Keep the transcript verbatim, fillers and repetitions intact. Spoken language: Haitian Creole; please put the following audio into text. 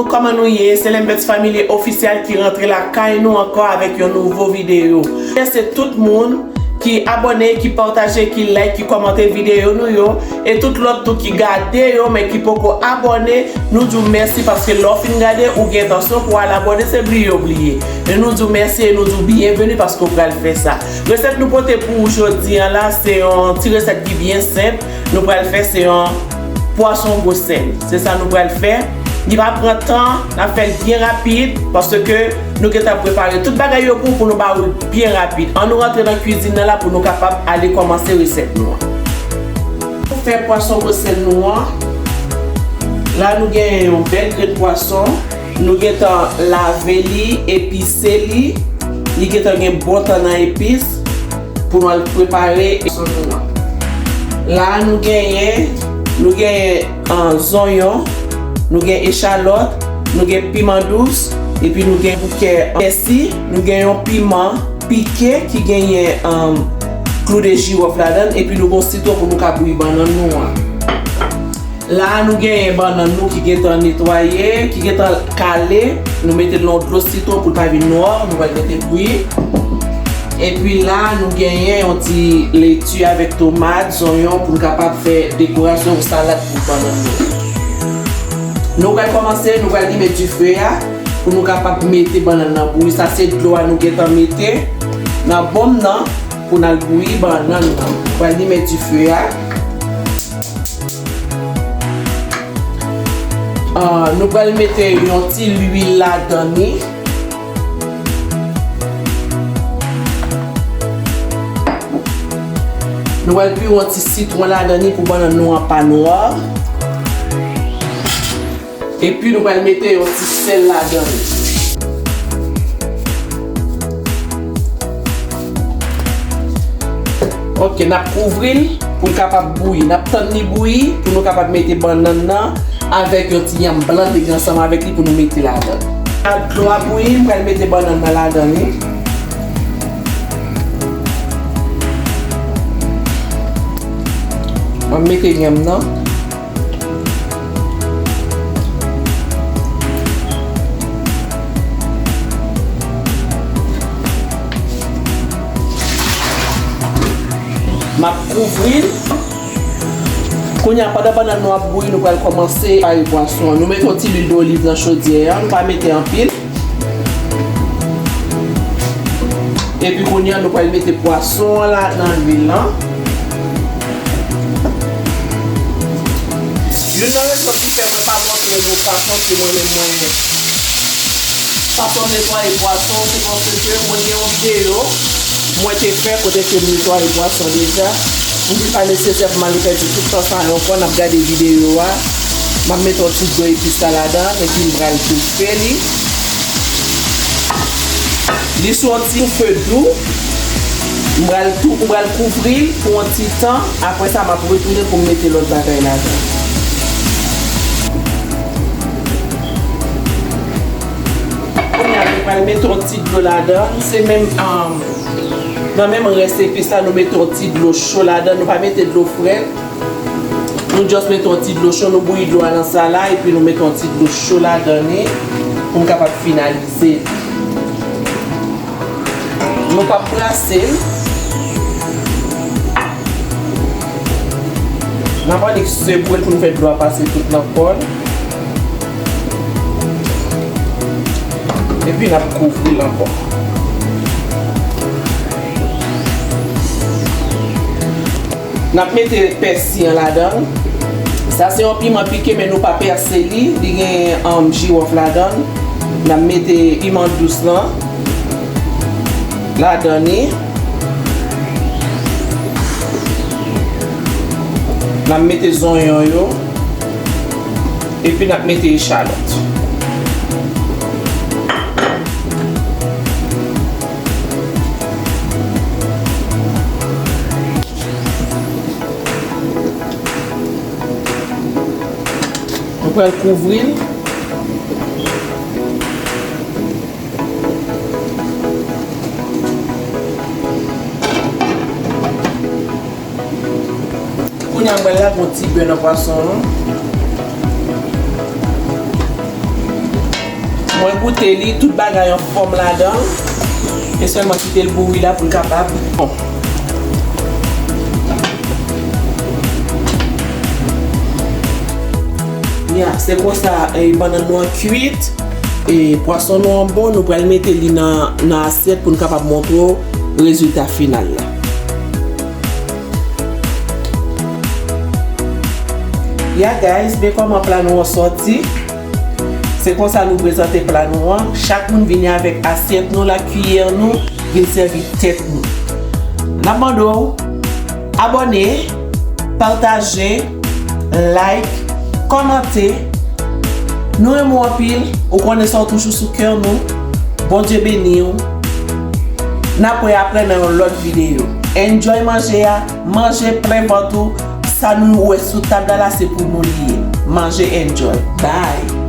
Kòman nou ye? Se Lembets Family Official ki rantre lakay nou ankò avèk yon nouvo videyo. Mèsi tout moun ki abòne, ki pataje, ki like, ki kòmante videyo nou yo, e tout lòt tou ki gade yo, men ki poko abòne, nou di w mèsi paske lè w fin gade, ou gen entansyon pou w al abòne, se bliye w bliye. Men nou di w mèsi e nou di w byenveni paske w pral fè sa. Resèt nou pote pou ou jodi a la, se yon ti resèt ki byen senp. Nou pral fè se yon pwason gwo sèl. Se sa nou pral fè. Li pa pran tan, n ap fè l byen rapid, paske nou gentan prepare tout bagay yo pou, pou nou ba ou l byen rapid. Ann nou rantre nan kwizin nan la pou nou kapab ale kòmanse resèt nou an. Pou fè pwason gwo sèl nou an, la nou genyen yon bèl grenn pwason. Nou gentan lave li, epise li. Li gentan gen bon tan nan epis pou nou al prepare pwason nou an. La a nou genyen, nou genyen, ah, zonyon, nou gen echalòt, nou gen piman dous, epi nou gen bouke pèsi, nou gen yon piman pike ki genyen, ah, klou de jiwòf ladan l, epi nou gen yon sitwon pou nou ka bouyi bannann nou an. La a nou genyen bannann nou ki gentan netwaye, ki gentan kale. Nou mete l nan dlo sitwon pou l pa vin nwa, nou pral mete bouyi. Epi la a nou genyen yon ti leti avèk tomat, zonyon pou nou kapab fè dekorasyon yon salad pou bannann nou. Nou pral kòmanse, nou pral limen dife a pou nou kapab mete bannann nan bouyi. Sa se dlo a nou gentan mete nan bonm nan pou n al bouyi bannann nan. Nou pral limen dife a. Ah, nou pral mete yon ti lwil ladan li. Nou pral bouyi yon ti sitwon ladan li pou bannann nou an pa nwa. Epi nou pral mete yon ti sèl ladan li. Ok, n ap kouvri l pou l kapab bouyi. N ap tann li bouyi pou nou kapab mete bannann nan avèk yon ti yanm blan te gen ansanm avèk li pou nou mete ladan. Ak dlo a bouyi, m pral mete bannann nan ladan li. Mwen mete yanm nan. M ap kouvri l. Kounye a, pandan bannann nou ap bouyi, nou pral kòmanse prepare pwason an. Nou mete yon ti lwil doliv nan chodyè a, nou pa mete anpil. Epi kounye a, nou pral mete pwason an ladan lwil lan. Youn nan rezon ki fè mwen pa montre nou fason ke mwen menm mwen, fason m netwaye pwason, se paske mwen gen yon videyo mwen te fè kote ke m netwaye pwason deja. M di pa nesesè pou m ale pèdi tout tan sa yo ankò, n ap gade videyo a. M ap mete yon ti dlo epis la ladan, epi m pral toufe li. Li sou yon ti fe dou. M pral tou, m pral kouvri l pou yon ti tan. Apre sa, m ap retounen pou m mete lòt bagay ladan. Kounye a, nou pral mete yon ti dlo ladan. Se menm, um, nan menm rès epis la, nou mete yon ti dlo cho ladan. Nou pa mete dlo frèt. Nou just mete yon ti dlo cho, nou bouyi dlo a nan sa la, epi nou mete yon ti dlo cho ladan li pou n kapab finalize. Nou p ap brase l. N ap annik sekwe l pou n fè dlo a pase tout nan kò l. Epi n ap kouvri l ankò. N ap mete pèsi an ladan l. Sa se yon piman pike, men nou pa pèse li. Li gen, um, jiwòf ladan l. N ap mete piman dous lan ladan li. N ap mete zonyon yo. Epi n ap mete echalòt. Nou pral kouvri l. Kounye a, m pral lage yon ti bè nan pwason an. Mwen goute li, tout bagay anfòm ladan. E sèlman kite l bouyi la pou l kapab bon. Ya, se konsa, e, bannann nou an kwit. E pwason nou an bon, nou pral mete li nan, nan asyèt pou n kapab montre w rezilta final la. Ya guys, men kòman pla nou an sòti. Se konsa nou prezante pla nou an. Chak moun vini avèk asyèt nou, la kiyè nou, vin sèvi tèt nou. N ap mande w abòne, pataje, like, kòmante. Nou renmen w anpil, ou konnen sa w toujou sou kè nou. Bondye beni w. N ap wè aprè nan yon lòt videyo. Enjoy manje a, manje plen vant ou. Sa nou wè sou tab la, la se pou nou li ye. Manje, enjoy. Bye.